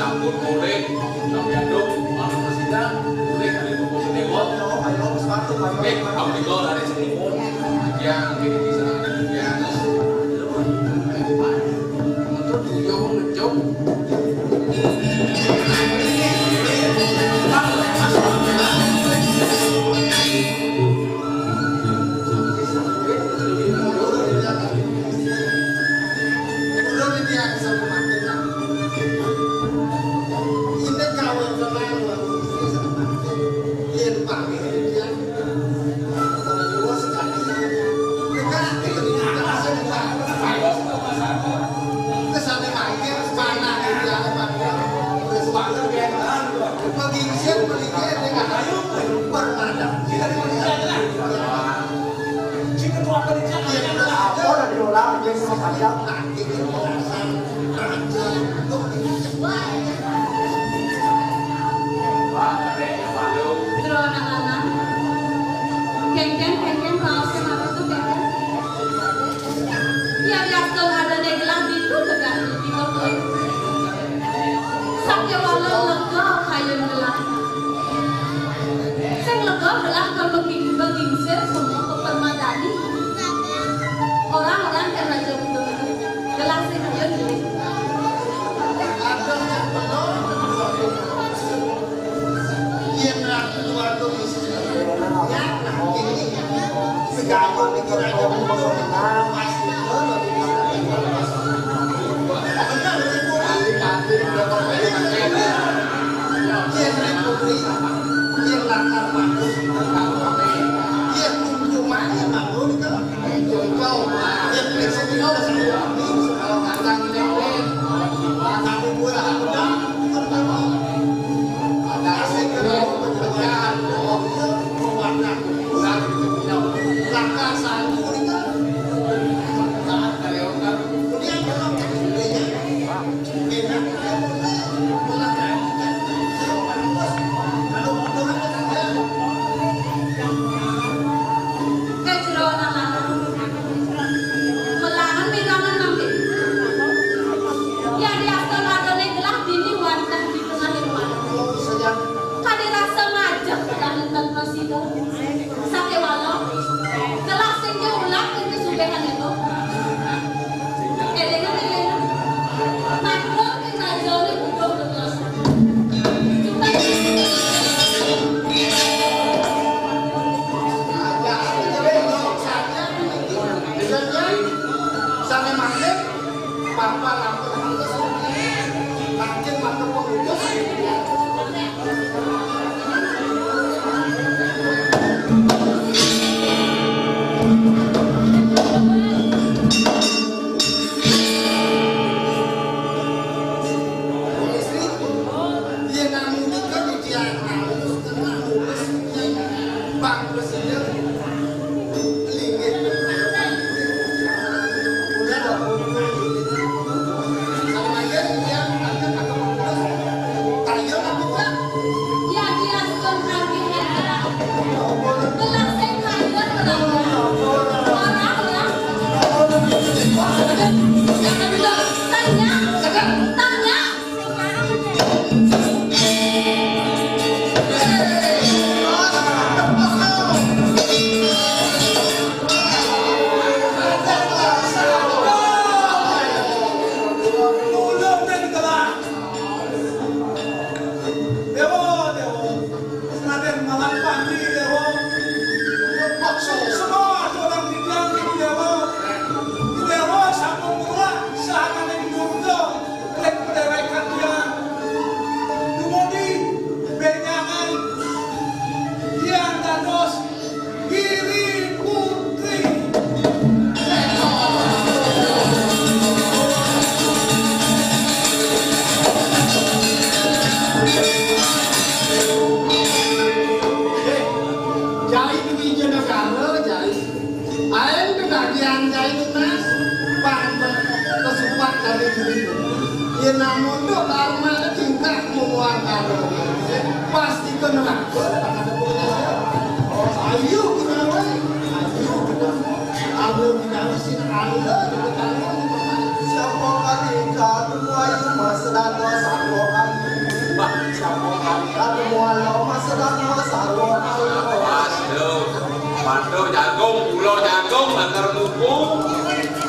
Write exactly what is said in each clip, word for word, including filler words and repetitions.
Ampun, boleh. Tapi aduh, malam persidangan. Boleh, ada buku dewa. Ayo, ayo, sepatu, ayo. Eh, kamu di bawah dari sini pun. Yang ini bisa ada di atas. Untuk tuyul, ngejok. Apa udah diulang, dia semua panjang. Jero anak lanang. Kéngkén, kéngkén, raosé marang tuh, kéngkén. Yén yaston adané gelah ditu negak di koto. Sakéwala lega kayun gelah. Sing lega gelah ka Begi-, Begingsir semua ka Permadani. Orang-orang kan raja muda. Gelah sing kayun. Yén ratu keluarga miskin, ya, nah, ini. Segala mikir aja betul. Pasti betul. Benar, Ibu. Yén Ibu, yén lakar bagus, yén kumpul mana, bagus, kalau Kejroan anak. Melahan mirangan mangkin. Yén diaston adané gelah dini wantah di tengahing wadah. Kadé rasa ngajak petani tan prasida. Sakéwala, gelah sing diulah ing kasugihan ento. Élingang, élingang. Matur ing rajané bubuh kekuasaan. Yén namung nika titiang alus kena ngurus bang presiden linggih. Udah dong. Sama aja titiang akan akan ngurus. Tadi dia nggak bisa. Ya, dia sudah kami. Belas saya kaya berapa? Orang, orang. Tanya, tanya. Déwa, Déwa. Raden Malang Pati, Déwa. Maksud semua orang bilang itu, Déwa. Déwa sampun ngruwak sahanane Durga ring padhewekan tiang. Dumadi benjangan tiang dados Giri Putri. Jai Dwijanagara, jai. Aéng kedagian jai tunas, pang kesupak dari diri. Yén namung tok karma tingkah muang karo. Pasti kena. Ayo kita, ayo kita. Ayo kita sing ayo kita. Siapa kali jatuh ayo mas dados siapa kali. Mas, lho. Waduh, jagung, gula jagung, banter muku.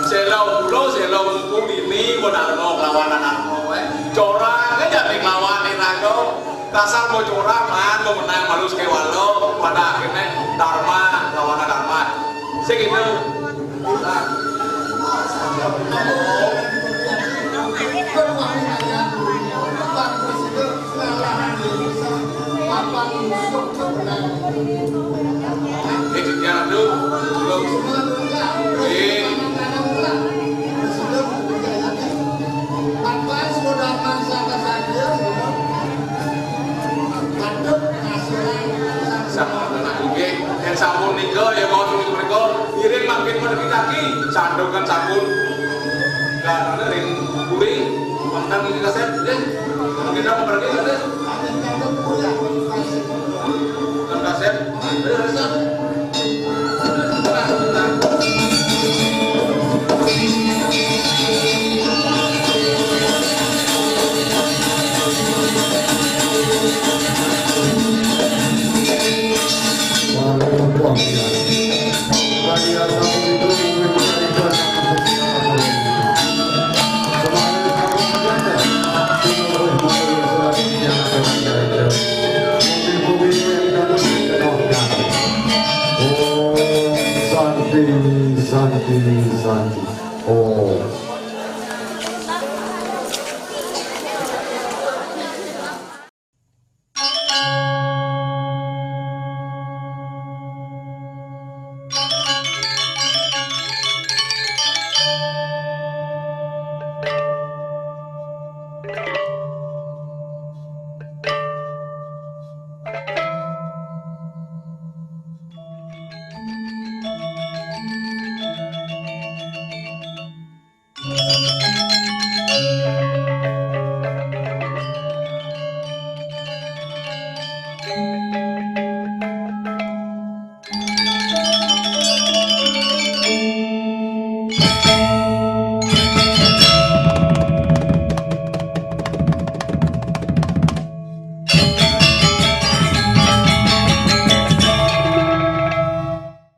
Sela gula, sela muku, ini, kok nak ngono kelawan anakmu, eh. Corang aja nih kelawan ini, aku. Dasar mau corang, man, mau menang, malu sekewalo. Pada akhirnya, Dharma, lawan Dharma. Sing itu. Ini dia tuh, belum. Ini. Sampun, nggih. Yen sampun nika, ya mau terus mereka, iring makin mendaki-daki, sandungan sampun. Karena ring buri, wonten ing kasep, nggih. Mungkin apa pergi, nggih. Wonten kasep, nggih.